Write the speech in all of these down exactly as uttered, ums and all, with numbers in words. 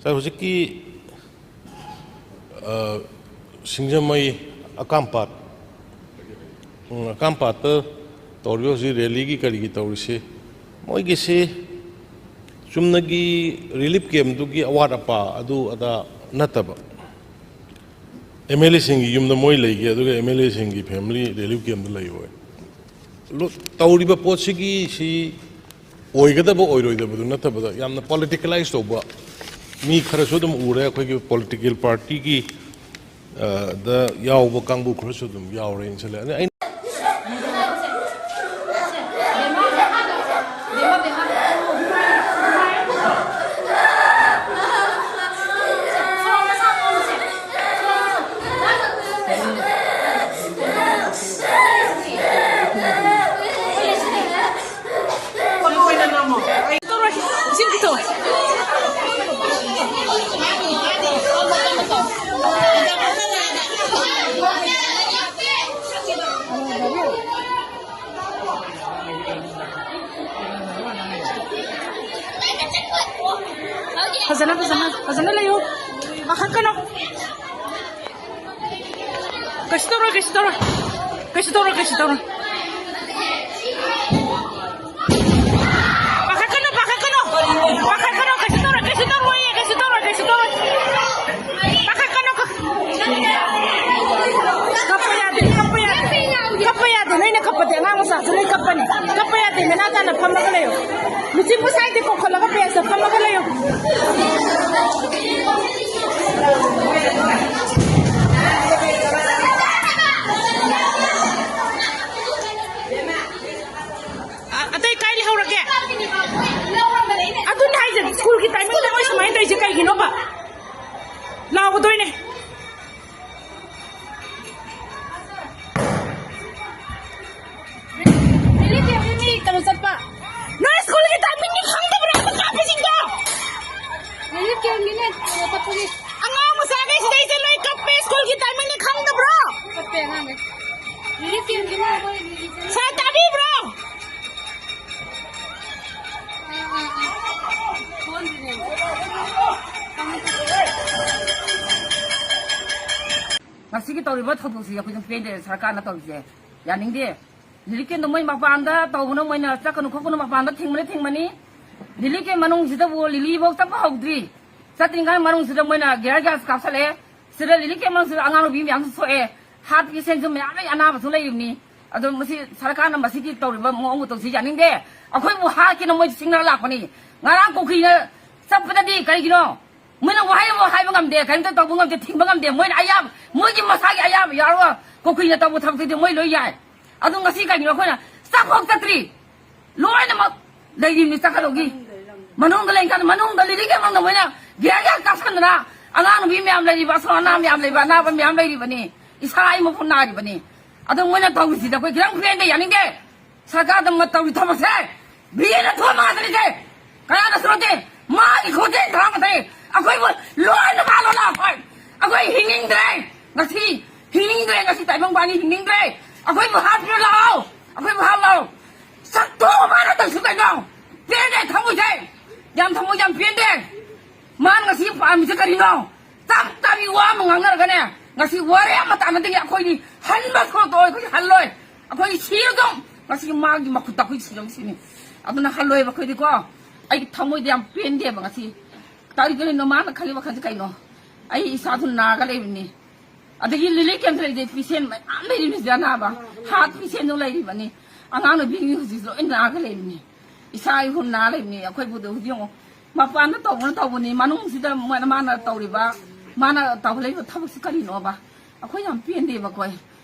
ꯁꯥꯔ, ꯍꯧꯖꯤꯛꯀꯤ, ꯑ, ꯁꯤꯡꯖꯃꯩ, ꯑꯀꯥꯝꯄꯥꯠ, ꯎꯝ, ꯑꯀꯥꯝꯄꯥꯠꯇ ꯇꯧꯔꯤꯕ ꯍꯧꯖꯤꯛ ꯔꯦꯂꯤꯒꯤ ꯀꯔꯤꯒꯤ ꯇꯧꯔꯤꯁꯤ, ꯃꯣꯏꯒꯤꯁꯤ ꯆꯨꯝꯅꯒꯤ ꯔꯤꯂꯤꯐ ꯀꯦꯝꯗꯨꯒꯤ ꯑꯋꯥꯠ ꯑꯄꯥ ꯑꯗꯨ ꯑꯗꯥ ꯅꯠꯇꯕ, ꯑꯦꯝ ꯑꯦꯜ ꯑꯦꯁꯤꯡꯒꯤ ꯌꯨꯝꯗ ꯃꯣꯏ ꯂꯩꯒꯦ, ꯑꯗꯨꯒ ꯑꯦꯝ ꯑꯦꯜ ꯑꯦꯁꯤꯡꯒꯤ ꯐꯦꯃꯤꯂꯤ ꯔꯤꯂꯤꯐ ꯀꯦꯝꯗ ꯂꯩꯌꯣꯏ꯫ ꯂꯣ-, ꯇꯧꯔꯤꯕ ꯄꯣꯠꯁꯤꯒꯤ ꯁꯤ ꯑꯣꯏꯒꯗꯕ ꯑꯣꯏꯔꯣꯏꯗꯕꯗꯨ ꯅꯠꯇꯕꯗ, ꯌꯥꯝꯅ ꯄꯣꯂꯤꯇꯤꯀꯦꯂꯥꯏꯁ ꯇꯧꯕ ꯃꯤ ꯈꯔꯁꯨ ꯑꯗꯨꯝ ꯎꯔꯦ꯫ ꯑꯩꯈꯣꯏꯒꯤ ꯄꯣꯂꯤꯇꯤꯀꯦꯜ ꯄꯥꯔꯇꯤꯒꯤ, ꯑ, ꯗ ꯌꯥꯎꯕ ꯀꯥꯡꯕꯨ ꯈꯔꯁꯨ ꯑꯗꯨꯝ ꯌꯥꯎꯔꯦ ꯏꯟꯁꯤꯜꯂꯦ꯫ ꯑꯗ ꯑꯩꯅ ꯐꯖꯅ, ꯐꯖꯅ, ꯐꯖꯅ ꯂꯩꯌꯨ꯫ ꯄꯥꯈꯠꯀꯅꯨ꯫ ꯀꯩꯁꯨ ꯇꯧꯔꯣꯏ, ꯀꯩꯁꯨ ꯇꯧꯔꯣꯏ꯫ ꯀꯩꯁꯨ ꯇꯧꯔꯣꯏ, ꯀꯩꯁꯨ ꯇꯧꯔꯣꯏ꯫ ꯄꯥꯈꯠꯀꯅꯨ, ꯄꯥꯈꯠꯀꯅꯨ꯫ ꯄꯥꯈꯠꯀꯅꯨ, ꯀꯩꯁꯨ ꯇꯧꯔꯣꯏ, ꯀꯩꯁꯨ ꯇꯧꯔꯣꯏꯌꯦ, ꯀꯩꯁꯨ ꯇꯧꯔꯣꯏ, ꯀꯩꯁꯨ ꯇꯧꯔꯣꯏ꯫ ꯄꯥꯈꯠꯀꯅꯨ, ꯀ-, ꯀꯞꯄ ꯌꯥꯗꯦ, ꯀꯞꯄ ꯌꯥꯗꯦ꯫ ꯀꯞꯄ ꯌꯥꯗꯦ, ꯅꯣꯏꯅ ꯀꯞꯄꯗꯤ ꯑꯉꯥꯡ ꯃꯆꯥꯁꯨ ꯂꯣꯏ ꯀꯞꯄꯅꯤ꯫ ꯀꯞꯄ ꯌꯥꯗꯦ, ꯅꯦꯅꯥ ꯇꯥꯅ ꯐꯝꯃꯒ ꯂꯩꯌꯨ꯫ ꯂꯨꯆꯤꯡꯕ ꯁꯥꯏꯗꯤ ꯀꯧꯈꯠꯂꯒ ꯕꯦꯟꯁꯇ ꯐꯝꯃꯒ ꯂꯩꯌꯨ꯫ ꯑ-, ꯑꯇꯩ ꯀꯥꯏ ꯂꯩꯍꯧꯔꯒꯦ? ꯑꯗꯨꯅꯦ ꯍꯥꯏꯁꯦ, ꯁ꯭ꯀꯨꯜꯒꯤ ꯇꯥꯏꯃꯤꯡꯗ ꯃꯣꯏ ꯁꯨꯃꯥꯏꯅ ꯇꯧꯔꯤꯁꯦ ꯀꯩꯒꯤꯅꯣꯕ? ꯂꯥꯎꯒꯗꯣꯏꯅꯦ꯫ ꯔꯤꯂꯤꯐ ꯀꯦꯝꯒꯤ ꯃꯤ ꯀꯩꯅꯣ ꯆꯠꯄ꯫ ꯅꯣꯏ ꯁ꯭ꯀꯨꯜꯒꯤ ꯇꯥꯏꯃꯤꯡꯗꯤ ꯈꯪꯗꯕ꯭ꯔꯥ? ꯑꯃ ꯀꯥꯞꯄꯁꯤꯡꯗꯣ꯫ ꯔꯤꯂꯤꯐ ꯀꯦꯝꯒꯤꯅꯦ, ꯀꯩꯅꯣ ꯆꯠꯄꯒꯤ꯫ ꯑꯉꯥꯡ ꯃꯆꯥꯈꯩ ꯁꯤꯗꯩꯁꯦ ꯂꯣꯏ ꯀꯞꯄꯦ, ꯁ꯭ꯀꯨꯜꯒꯤ ꯇꯥꯏꯃꯤꯡꯗꯤ ꯈꯪꯗꯕ꯭ꯔꯣ? ꯀꯞꯄꯦ ꯑꯉꯥꯡꯈꯩ꯫ ꯔꯤꯂꯤꯐ ꯀꯦꯝꯒꯤꯅꯦ, ꯑꯩꯈꯣꯏ ꯔꯤꯂꯤꯐ ꯀꯦꯝ꯫ ꯁꯥꯔ, ꯇꯥꯕꯤꯕ꯭ꯔꯣ? ꯑꯥ, ꯑꯥ, ꯑꯥ꯫ ꯐꯣꯟꯁꯤꯅꯦ꯫ ꯁꯤꯒꯤ ꯇꯧꯔꯤꯕ ꯊꯧꯗꯣꯛꯁꯤ ꯑꯩꯈꯣꯏ ꯑꯗꯨꯝ ꯄꯦꯟꯗꯦ, ꯁꯔꯀꯥꯔꯅ ꯇꯧꯔꯤꯁꯦ ꯌꯥꯅꯤꯡꯗꯦ꯫ ꯂꯤꯂꯤ ꯀꯦꯝꯗꯣ ꯃꯣꯏ ꯃꯄꯥꯟꯗ ꯇꯧꯕꯅ, ꯃꯣꯏꯅ ꯆꯠꯀꯅꯨ ꯈꯣꯠꯀꯅꯨ ꯃꯄꯥꯟꯗ ꯊꯤꯡꯕꯅ ꯊꯤꯡꯕꯅꯤ꯫ ꯂꯤꯂꯤ ꯀꯦꯝ ꯃꯅꯨꯡꯁꯤꯗꯕꯨ ꯂꯤꯂꯤꯐꯧ ꯆꯠꯄ ꯍꯧꯗ꯭ꯔꯤ꯫ ꯆꯠꯇ꯭ꯔꯤꯉꯩ ꯃꯅꯨꯡꯁꯤꯗ ꯃꯣꯏꯅ ꯒꯤꯌꯥꯔ ꯒ꯭ꯌꯥꯁ ꯀꯥꯞꯁꯜꯂꯛꯑꯦ꯫ ꯁꯤꯗ ꯂꯤꯂꯤ ꯀꯦꯝ ꯃꯅꯨꯡꯁꯤꯗ ꯑꯉꯥꯡ ꯅꯨꯄꯤ ꯃꯌꯥꯝꯁꯨ ꯁꯣꯛꯑꯦ, ꯍꯥꯔꯠ ꯄꯦꯁꯦꯟꯁꯨ ꯃꯌꯥꯝ ꯂꯩ, ꯑꯅꯥꯕꯁꯨ ꯂꯩꯔꯤꯕꯅꯤ꯫ ꯑꯗꯣ ꯃꯁꯤ ꯁꯔꯀꯥꯔꯅ ꯃꯁꯤꯒꯤ ꯇꯧꯔꯤꯕ ꯃꯑꯣꯡ ꯃꯇꯧꯁꯤ ꯌꯥꯅꯤꯡꯗꯦ꯫ ꯑꯩꯈꯣꯏꯕꯨ ꯍꯥꯠꯀꯦꯅ ꯃꯣꯏ ꯆꯤꯡꯅꯔ ꯂꯥꯛꯄꯅꯤ꯫ ꯉꯔꯥꯡ ꯀꯨꯀꯤꯅ ꯆꯠꯄꯗꯗꯤ ꯀꯔꯤꯒꯤꯅꯣ? ꯃꯣꯏꯅ ꯋꯥꯍꯩ ꯑꯃ ꯍꯥꯏꯕ ꯉꯝꯗꯦ, ꯀꯔꯤꯝꯇ ꯇꯧꯕ ꯉꯝꯗꯦ, ꯊꯤꯡꯕ ꯉꯝꯗꯦ꯫ ꯃꯣꯏꯅ ꯑꯌꯥꯝꯕ, ꯃꯣꯏꯒꯤ ꯃꯁꯥꯒꯤ ꯑꯌꯥꯕ ꯌꯥꯎꯔꯒ ꯀꯨꯀꯤꯅ ꯇꯧꯕ ꯊꯕꯛꯇꯨꯗꯤ ꯃꯣꯏ ꯂꯣꯏ ꯌꯥꯏ꯫ ꯑꯗꯨ ꯉꯁꯤ ꯀꯩꯒꯤꯅꯣ ꯑꯩꯈꯣꯏꯅ ꯆꯠꯐꯥꯎ ꯆꯠꯇ꯭ꯔꯤ? ꯂꯣꯏꯅꯃꯛ ꯂꯩꯔꯤꯕꯅꯤ ꯆꯠꯀꯗꯧꯒꯤ꯫ ꯃꯅꯨꯡꯗ ꯂꯩꯔꯤꯀꯥꯟꯗ ꯃꯅꯨꯡꯗ ꯂꯤꯂꯤ ꯀꯦꯝ ꯃꯅꯨꯡꯗ ꯃꯣꯏꯅ ꯒ꯭ꯌꯥꯔ ꯒ꯭ꯌꯥꯔ ꯀꯥꯞꯁꯟꯗꯅ ꯑꯉꯥꯡ ꯅꯨꯄꯤ ꯃꯌꯥꯝ ꯂꯩꯔꯤꯕ, ꯑꯁꯣꯛ ꯑꯅꯥ ꯃꯌꯥꯝ ꯂꯩꯕ, ꯑꯅꯥꯕ ꯃꯌꯥꯝ ꯂꯩꯔꯤꯕꯅꯤ꯫ ꯏꯁꯥ ꯑꯩ ꯃꯄꯨ ꯅꯥꯔꯤꯕꯅꯤ꯫ ꯑꯗꯨ ꯃꯣꯏꯅ ꯇꯧꯔꯤꯁꯤꯗ ꯑꯩꯈꯣꯏ ꯈꯤꯇꯪ ꯄꯦꯟꯗꯦ, ꯌꯥꯅꯤꯡꯗꯦ꯫ ꯁꯔꯀꯥꯔꯗ ꯃ-, ꯇꯧꯔꯤ ꯊꯕꯛꯁꯦ ꯕꯤꯖꯦꯄꯤꯅ ꯊꯣꯛꯍꯟꯕ ꯉꯥꯛꯇꯅꯤꯁꯦ꯫ ꯀꯅꯥꯅꯁꯨ ꯅꯠꯇꯦ꯫ ꯃꯥꯒꯤ ꯈꯣꯟꯖꯦꯜ ꯊꯥꯔꯛꯀꯗꯣꯏ꯫ ꯑꯩꯈꯣꯏꯕꯨ ꯂꯣꯏꯅ ꯃꯥ ꯂꯣꯏ ꯂꯥꯛꯑꯣ꯫ ꯑꯩꯈꯣꯏ ꯍꯤꯡꯅꯤꯡꯗ꯭ꯔꯦ꯫ ꯉꯁꯤ ꯍꯤꯡꯅꯤꯡꯗ꯭ꯔꯦ꯫ ꯉꯁꯤ ꯇꯥꯏꯕꯪ ꯄꯥꯟꯕꯤ ꯍꯤꯡꯅꯤꯡꯗ꯭ꯔꯦ꯫ ꯑꯩꯈꯣꯏꯕꯨ ꯍꯥꯠꯄꯤꯔꯣ ꯂꯥꯛꯑꯣ꯫ ꯑꯩꯈꯣꯏꯕꯨ ꯍꯥꯠꯂꯣ꯫ ꯁꯛꯇꯣꯛꯑꯣ ꯃꯥꯅ ꯇꯧꯁꯤ ꯀꯩꯅꯣ꯫ ꯄꯦꯟꯗꯦ ꯊꯃꯣꯏꯁꯦ꯫ ꯌꯥꯝ ꯊꯃꯣꯏ ꯌꯥꯝ ꯄꯦꯟꯗꯦ꯫ ꯃꯥꯅ ꯉꯁꯤ ꯄꯥꯝꯃꯤꯁꯦ ꯀꯔꯤꯅꯣ? ꯇꯞ ꯇꯥꯕꯤ ꯋꯥ ꯑꯃ ꯉꯥꯡꯅꯔꯒꯅꯦ, ꯉꯁꯤ ꯋꯥꯔꯦ ꯑꯃ ꯇꯥꯟꯅꯗꯒꯤ ꯑꯩꯈꯣꯏꯗꯤ ꯍꯟꯕ ꯊꯣꯛꯇꯣ, ꯑꯩꯈꯣꯏꯗꯤ ꯍꯜꯂꯣꯏ꯫ ꯑꯩꯈꯣꯏꯗꯤ ꯁꯤꯔꯗꯧ꯫ ꯉꯁꯤ ꯃꯥꯒꯤ ꯃꯈꯨꯠꯇ ꯑꯩꯈꯣꯏ ꯁꯤꯔꯧ ꯁꯤꯅꯤ꯫ ꯑꯗꯨꯅ ꯍꯜꯂꯣꯏꯕ ꯑꯩꯈꯣꯏꯗꯤꯀꯣ꯫ ꯑꯩꯒꯤ ꯊꯃꯣꯏꯗ ꯌꯥꯝ ꯄꯦꯟꯗꯦꯕ ꯉꯁꯤ꯫ ꯀꯔꯤ ꯀꯔꯤꯅꯣ ꯃꯥꯅ ꯈꯜꯂꯤ ꯋꯥꯈꯜꯁꯦ ꯀꯩꯅꯣ? ꯑꯩ ꯏꯁꯥꯁꯨ ꯅꯥꯔꯒ ꯂꯩꯕꯅꯤ꯫ ꯑꯗꯒꯤ ꯂꯤꯂꯤ ꯀꯦꯝꯗ ꯂꯩꯔꯤꯁꯦ ꯄꯤꯁꯦꯟ ꯃꯌꯥꯝ ꯂꯩꯔꯤꯕꯅꯤ ꯁꯤꯗ ꯑꯅꯥꯕ꯫ ꯍꯥꯔꯠ ꯄꯤꯁꯦꯟꯁꯨ ꯂꯩꯔꯤꯕꯅꯤ꯫ ꯑꯉꯥꯡ ꯅꯨꯄꯤ ꯍꯧꯖꯤꯛ ꯂꯣꯏ ꯅꯥꯔꯒ ꯂꯩꯕꯅꯤ꯫ ꯏꯁꯥ ꯏꯍꯨꯝ ꯅꯥ ꯂꯩꯕꯅꯤ꯫ ꯑꯩꯈꯣꯏꯕꯨꯗ ꯍꯧꯖꯤꯛ ꯌꯦꯡꯉꯣ꯫ ꯃꯄꯥꯟꯗ ꯇꯧꯕꯅ ꯇꯧꯕꯅꯤ, ꯃꯅꯨꯡꯁꯤꯗ ꯃꯣꯏꯅ, ꯃꯥꯅ ꯇꯧꯔꯤꯕ, ꯃꯥꯅ ꯇꯧꯍꯜꯂꯤꯕ ꯊꯕꯛꯁꯤ ꯀꯔꯤꯅꯣꯕ? ꯑꯩꯈꯣꯏ ꯌꯥꯝ ꯄꯦꯟꯗꯦꯕ ꯑꯩꯈꯣꯏ꯫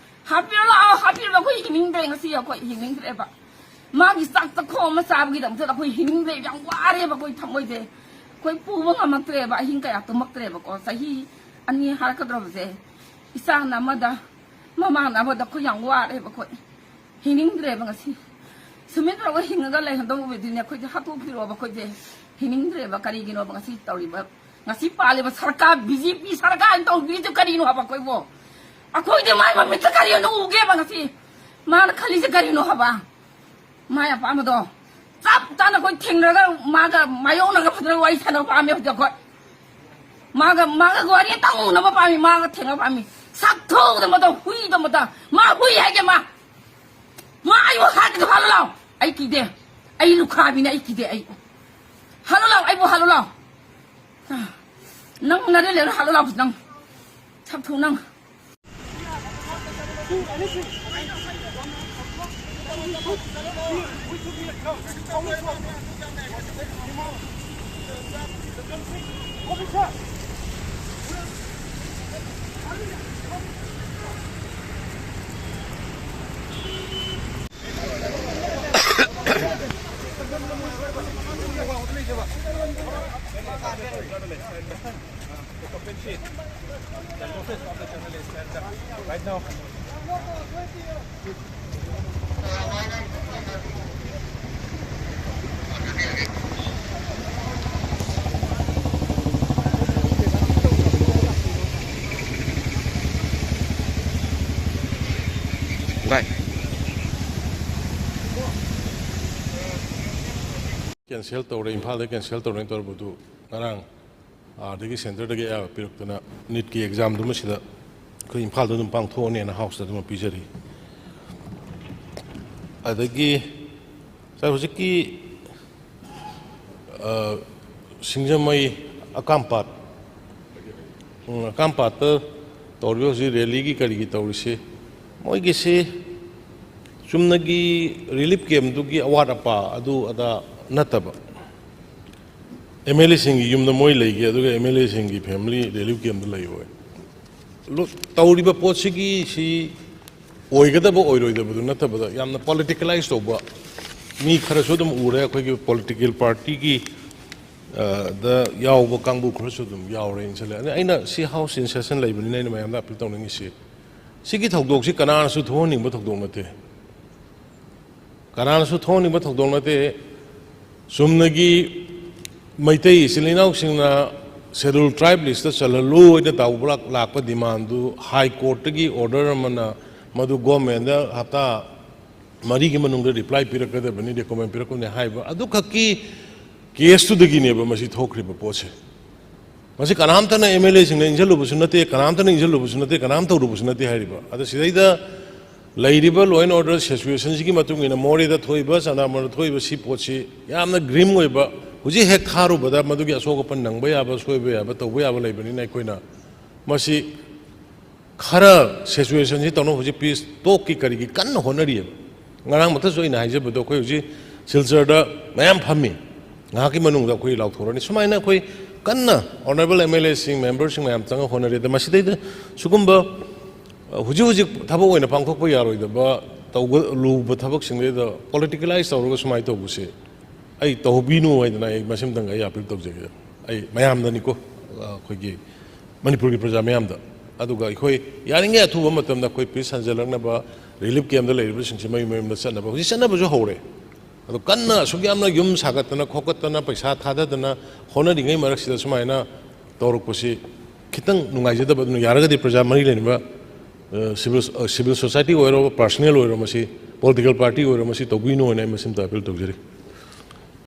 ꯍꯥꯠꯄꯤꯔꯣ ꯂꯥꯛꯑꯣ, ꯍꯥꯠꯄꯤꯔꯣ, ꯑꯩꯈꯣꯏ ꯍꯤꯡꯅꯤꯡꯗ꯭ꯔꯦ ꯉꯁꯤ, ꯑꯩꯈꯣꯏ ꯍꯤꯡꯅꯤꯡꯗ꯭ꯔꯦꯕ꯫ ꯃꯥꯒꯤ ꯆꯥꯛ ꯆꯥꯛꯈꯣꯝ ꯑꯃ ꯆꯥꯕꯒꯤꯗꯃꯛꯇ ꯑꯩꯈꯣꯏ ꯍꯤꯡꯅꯤꯡꯗ꯭ꯔꯦ, ꯌꯥꯝ ꯋꯥꯔꯦꯕ ꯑꯩꯈꯣꯏ ꯊꯃꯣꯏꯁꯦ꯫ ꯑꯩꯈꯣꯏ ꯄꯨꯕ ꯉꯝꯃꯛꯇ꯭ꯔꯦꯕ, ꯑꯍꯤꯡ ꯀꯌꯥ ꯇꯨꯝꯃꯛꯇ꯭ꯔꯦꯕꯀꯣ꯫ ꯆꯍꯤ ꯑꯅꯤ ꯍꯥꯏꯔꯛꯀꯗꯧꯔꯕꯁꯦ, ꯏꯆꯥꯅ ꯑꯃꯗ, ꯃꯃꯥꯅ ꯑꯃꯗ, ꯑꯩꯈꯣꯏ ꯌꯥꯝ ꯋꯥꯔꯦꯕ ꯑꯩꯈꯣꯏ꯫ ꯍꯤꯡꯅꯤꯡꯗ꯭ꯔꯦꯕ ꯉꯁꯤ꯫ ꯁꯨꯃꯥꯏꯅ ꯇꯧꯔꯒ ꯍꯤꯡꯉꯒ ꯂꯩꯍꯟꯗꯧꯕꯗꯨꯅꯦ ꯑꯩꯈꯣꯏꯁꯦ ꯍꯥꯠꯇꯣꯛꯄꯤꯔꯣꯕ ꯑꯩꯈꯣꯏꯁꯦ꯫ ꯍꯤꯡꯅꯤꯡꯗ꯭ꯔꯦꯕ ꯀꯔꯤꯒꯤꯅꯣꯕ ꯉꯁꯤ ꯇꯧꯔꯤꯕ, ꯉꯁꯤ ꯄꯥꯜꯂꯤꯕ ꯁꯔꯀꯥꯔ, ꯕꯤ ꯖꯦ ꯄꯤ ꯁꯔꯀꯥꯔꯅ ꯇꯧꯕꯤꯔꯤꯁꯦ ꯀꯔꯤꯅꯣ ꯍꯥꯏꯕ ꯑꯩꯈꯣꯏꯕꯨ? ꯑꯩꯈꯣꯏꯗꯤ ꯃꯥꯏ ꯃꯃꯤꯠꯇ ꯀꯔꯤꯅꯣ ꯎꯒꯦꯕ ꯉꯁꯤ? ꯃꯥꯅ ꯈꯜꯂꯤꯁꯦ ꯀꯔꯤꯅꯣ ꯍꯥꯏꯕ? ꯃꯥꯏ ꯑꯄꯥꯝꯕꯗꯣ ꯆꯞ ꯆꯥꯅ ꯑꯩꯈꯣꯏ ꯊꯦꯡꯅꯔꯒ ꯃꯥꯒ ꯃꯥꯌꯣꯛꯅꯔꯒ ꯐꯖꯅ ꯋꯥꯔꯤ ꯁꯥꯟꯅꯕ ꯄꯥꯝꯃꯦ ꯍꯧꯖꯤꯛ ꯑꯩꯈꯣꯏ꯫ ꯃꯥꯒ, ꯃꯥꯒ ꯋꯥꯔꯤ ꯑꯇꯪ ꯎꯅꯕ ꯄꯥꯝꯃꯤ, ꯃꯥꯒ ꯊꯦꯡꯅꯕ ꯄꯥꯝꯃꯤ꯫ ꯁꯛꯊꯨꯗ ꯃꯗꯣ, ꯍꯨꯏꯗ ꯃꯗꯣ꯫ ꯃꯥ ꯍꯨꯏ ꯍꯥꯏꯒꯦ, ꯃꯥ꯫ ꯃꯥ ꯑꯩꯕꯨ ꯍꯥꯠꯀꯦꯗꯣ ꯍꯥꯠꯂꯨ ꯂꯥꯎ꯫ ꯑꯩ ꯀꯤꯗꯦ꯫ ꯑꯩ ꯂꯨꯈꯥꯕꯤꯅꯦ, ꯑꯩ ꯀꯤꯗꯦ ꯑꯩ꯫ ꯍꯥꯠꯂꯨ ꯂꯥꯎ, ꯑꯩꯕꯨ ꯍꯥꯠꯂꯨ ꯂꯥꯎ꯫ ꯅꯪ ꯅꯔꯦꯟ ꯂꯩꯔ ꯍꯥꯠꯂꯨ ꯂꯥꯎ, ꯅꯪ꯫ ꯁꯛꯊꯨ ꯅꯪ꯫ ꯚꯥꯏ꯫ ꯀꯦꯟꯁꯦꯜ ꯇꯧꯔꯦ, ꯏꯝꯐꯥꯜꯗ ꯀꯦꯟꯁꯦꯜ ꯇꯧꯔꯦꯅ ꯇꯧꯔꯕꯗꯨ ꯉꯔꯥꯡ ꯑꯥꯗꯒꯤ ꯁꯦꯟꯇꯔꯗꯒꯤ ꯑꯌꯥꯕ ꯄꯤꯔꯛꯇꯅ ꯅꯤꯠꯀꯤ ꯑꯦꯛꯖꯥꯝꯗꯨꯃ ꯁꯤꯗ ꯑꯩꯈꯣꯏ ꯏꯝꯐꯥꯜꯗ ꯑꯗꯨꯝ ꯄꯥꯡꯊꯣꯛꯑꯅꯦꯅ ꯍꯥꯎꯁꯇ ꯑꯗꯨꯃ ꯄꯤꯖꯔꯤ꯫ ꯑꯗꯒꯤ ꯁꯥꯔ, ꯍꯧꯖꯤꯛꯀꯤ, ꯑ, ꯁꯤꯡꯖꯃꯩ ꯑꯀꯥꯝꯄꯥꯠ, ꯎꯝ, ꯑꯀꯥꯝꯄꯥꯠꯇ ꯇꯧꯔꯤꯕ ꯍꯧꯖꯤꯛ ꯔꯦꯂꯤꯒꯤ ꯀꯔꯤꯒꯤ ꯇꯧꯔꯤꯁꯤ, ꯃꯣꯏꯒꯤꯁꯤ ꯆꯨꯝꯅꯒꯤ ꯔꯤꯂꯤꯐ ꯀꯦꯝꯗꯨꯒꯤ ꯑꯋꯥꯠ ꯑꯄꯥ ꯑꯗꯨ ꯑꯗꯥ ꯅꯠꯇꯕ, ꯑꯦꯝ ꯑꯦꯜ ꯑꯦꯁꯤꯡꯒꯤ ꯌꯨꯝꯗ ꯃꯣꯏ ꯂꯩꯒꯦ, ꯑꯗꯨꯒ ꯑꯦꯝ ꯑꯦꯜ ꯑꯦꯁꯤꯡꯒꯤ ꯐꯦꯃꯤꯂꯤ ꯔꯤꯂꯤꯐ ꯀꯦꯝꯗ ꯂꯩꯌꯣꯏ꯫ ꯂꯣ-, ꯇꯧꯔꯤꯕ ꯄꯣꯠꯁꯤꯒꯤ ꯁꯤ ꯑꯣꯏꯒꯗꯕ ꯑꯣꯏꯔꯣꯏꯗꯕꯗꯨ ꯅꯠꯇꯕꯗ, ꯌꯥꯝꯅ ꯄꯣꯂꯤꯇꯤꯀꯦꯂꯥꯏꯁ ꯇꯧꯕ ꯃꯤ ꯈꯔꯁꯨ ꯑꯗꯨꯝ ꯎꯔꯦ꯫ ꯑꯩꯈꯣꯏꯒꯤ ꯄꯣꯂꯤꯇꯤꯀꯦꯜ ꯄꯥꯔꯇꯤꯒꯤ, ꯑ, ꯗ ꯌꯥꯎꯕ ꯀꯥꯡꯕꯨ ꯈꯔꯁꯨ ꯑꯗꯨꯝ ꯌꯥꯎꯔꯦ ꯏꯟꯁꯤꯜꯂꯦ꯫ ꯑꯗ ꯑꯩꯅ ꯁꯤ ꯍꯥꯎꯁ ꯏꯟ ꯁꯦꯁꯟ ꯂꯩꯕꯅꯤꯅ ꯑꯩꯅ ꯃꯌꯥꯝꯗ ꯑꯄꯤꯜ ꯇꯧꯅꯤꯡꯉꯤꯁꯤ, ꯁꯤꯒꯤ ꯊꯧꯗꯣꯛꯁꯤ ꯀꯅꯥꯅꯁꯨ ꯊꯣꯛꯍꯟꯅꯤꯡꯕ ꯊꯧꯗꯣꯛ ꯅꯠꯇꯦ꯫ ꯀꯅꯥꯅꯁꯨ ꯊꯣꯛꯍꯟꯅꯤꯡꯕ ꯊꯧꯗꯣꯛ ꯅꯠꯇꯦ꯫ ꯆꯨꯝꯅꯒꯤ ꯃꯩꯇꯩ ꯏꯆꯤꯜ ꯏꯅꯥꯎꯁꯤꯡꯅ ꯁꯦꯗꯨꯜ ꯇ꯭ꯔꯥꯏꯕ ꯂꯤꯁꯇ ꯆꯜꯍꯜꯂꯨ ꯍꯥꯏꯅ ꯇꯧꯕ ꯂꯥꯛꯄ ꯗꯤꯃꯥꯟꯗꯨ ꯍꯥꯏ ꯀꯣꯔꯠꯇꯒꯤ ꯑꯣꯔꯗꯔ ꯑꯃꯅ ꯃꯗꯨ ꯒꯣꯔꯃꯦꯟꯗ ꯍꯞꯇꯥ ꯃꯔꯤꯒꯤ ꯃꯅꯨꯡꯗ ꯔꯤꯄ꯭ꯂꯥꯏ ꯄꯤꯔꯛꯀꯗꯕꯅꯤ, ꯗꯣꯀꯨꯃꯦꯟ ꯄꯤꯔꯛꯀꯅꯤ ꯍꯥꯏꯕ ꯑꯗꯨꯈꯛꯀꯤ ꯀꯦꯁꯇꯨꯗꯒꯤꯅꯦꯕ ꯃꯁꯤ ꯊꯣꯛꯈ꯭ꯔꯤꯕ ꯄꯣꯠꯁꯦ꯫ ꯃꯁꯤ ꯀꯅꯥꯝꯇꯅ ꯑꯦꯝ ꯑꯦꯜ ꯑꯦꯁꯤꯡꯅ ꯏꯟꯁꯤꯜꯂꯨꯕꯁꯨ ꯅꯠꯇꯦ, ꯀꯅꯥꯝꯇꯅ ꯏꯟꯁꯤꯜꯂꯨꯕꯁꯨ ꯅꯠꯇꯦ, ꯀꯅꯥꯝ ꯇꯧꯔꯨꯕꯁꯨ ꯅꯠꯇꯦ ꯍꯥꯏꯔꯤꯕ꯫ ꯑꯗ ꯁꯤꯗꯩꯗ ꯂꯩꯔꯤꯕ law and order situationꯁꯤꯒꯤ ꯃꯇꯨꯡ ꯏꯟꯅ ꯃꯣꯔꯦꯗ ꯊꯣꯛꯏꯕ, ꯆꯟꯗꯥꯃꯔꯨꯗ ꯊꯣꯛꯏꯕ ꯁꯤ ꯄꯣꯠꯁꯤ ꯌꯥꯝꯅ grim ꯑꯣꯏꯕ, ꯍꯧꯖꯤꯛ ꯍꯦꯛ ꯊꯥꯔꯨꯕꯗ ꯃꯗꯨꯒꯤ ꯑꯁꯣꯛ ꯑꯄꯟ ꯅꯪꯕ ꯌꯥꯕ, ꯁꯣꯏꯕ ꯌꯥꯕ, ꯇꯧꯕ ꯌꯥꯕ ꯂꯩꯕꯅꯤꯅ ꯑꯩꯈꯣꯏꯅ ꯃꯁꯤ ꯈꯔ situationꯁꯤ ꯇꯧꯅꯕ ꯍꯧꯖꯤꯛ peace talkꯀꯤ ꯀꯔꯤꯒꯤ ꯀꯟꯅ ꯍꯣꯠꯅꯔꯤꯑꯕ꯫ ꯉꯔꯥꯡ ꯃꯊꯛꯁꯨ ꯑꯩꯅ ꯍꯥꯏꯖꯕꯗꯣ, ꯑꯩꯈꯣꯏ ꯍꯧꯖꯤꯛ ꯁꯤꯜꯆꯔꯗ ꯃꯌꯥꯝ ꯐꯝꯃꯤ, ꯉꯥꯏꯍꯥꯛꯀꯤ ꯃꯅꯨꯡꯗ ꯑꯩꯈꯣꯏ ꯂꯥꯎꯊꯣꯔꯛꯑꯅꯤ꯫ ꯁꯨꯃꯥꯏꯅ ꯑꯩꯈꯣꯏ ꯀꯟꯅ honourable MLAꯁꯤꯡ, memberꯁꯤꯡ ꯃꯌꯥꯝ ꯆꯪꯉ ꯍꯣꯠꯅꯔꯤ꯫ ꯑꯗ ꯃꯁꯤꯗꯩꯗ ꯁꯤꯒꯨꯝꯕ, ꯑ, ꯍꯧꯖꯤꯛ ꯍꯧꯖꯤꯛ ꯊꯕꯛ ꯑꯣꯏꯅ ꯄꯥꯡꯊꯣꯛꯄ ꯌꯥꯔꯣꯏꯗꯕ, ꯇꯧꯕ ꯂꯨꯕ ꯊꯕꯛꯁꯤꯡꯗꯩꯗ politicalize ꯇꯧꯔꯒ ꯁꯨꯃꯥꯏꯅ ꯇꯧꯕꯁꯦ ꯑꯩ ꯇꯧꯕꯤꯅꯨ ꯍꯥꯏꯗꯅ ꯑꯩ ꯃꯁꯤꯃꯇꯪꯒ ꯑꯩ appeal ꯇꯧꯖꯒꯦ꯫ ꯑꯩ ꯃꯌꯥꯝꯗꯅꯤꯀꯣ, ꯑ, ꯑꯩꯈꯣꯏꯒꯤ ꯃꯅꯤꯄꯨꯔꯒꯤ ꯄ꯭ꯔꯖꯥ ꯃꯌꯥꯝꯗ꯫ ꯑꯗꯨꯒ ꯑꯩꯈꯣꯏ ꯌꯥꯔꯤꯉꯩ ꯑꯊꯨꯕ ꯃꯇꯝꯗ ꯑꯩꯈꯣꯏ peace ꯍꯟꯖꯜꯂꯛꯅꯕ, relief campꯇ ꯂꯩꯔꯤꯕꯁꯤꯡꯁꯤ ꯃꯌꯨꯝ ꯃꯌꯨꯝꯗ ꯆꯠꯅꯕ ꯍꯧꯖꯤꯛ ꯆꯠꯅꯕꯁꯨ ꯍꯧꯔꯦ꯫ ꯑꯗꯣ ꯀꯟꯅ ꯑꯁꯨꯛ ꯌꯥꯝꯅ ꯌꯨꯝ ꯁꯥꯒꯠꯇꯅ ꯈꯣꯠꯀꯠꯇꯅ ꯄꯩꯁꯥ ꯊꯥꯗꯗꯅ ꯍꯣꯠꯅꯔꯤꯉꯩ ꯃꯔꯛꯁꯤꯗ ꯁꯨꯃꯥꯏꯅ ꯇꯧꯔꯛꯄꯁꯤ ꯈꯤꯇꯪ ꯅꯨꯡꯉꯥꯏꯖꯗꯕ꯫ ꯑꯗꯨꯅ ꯌꯥꯔꯒꯗꯤ ꯄ꯭ꯔꯖꯥ ꯃꯔꯤ ꯂꯩꯅꯕ, ꯑ, civil, ꯑ, civil society ꯑꯣꯏꯔꯣ, personal ꯑꯣꯏꯔꯣ, ꯃꯁꯤ political party ꯑꯣꯏꯔꯣ, ꯃꯁꯤ ꯇꯧꯕꯤꯅꯨ ꯍꯥꯏꯅ ꯑꯩ ꯃꯁꯤꯃꯇ appeal ꯇꯧꯖꯔꯤ꯫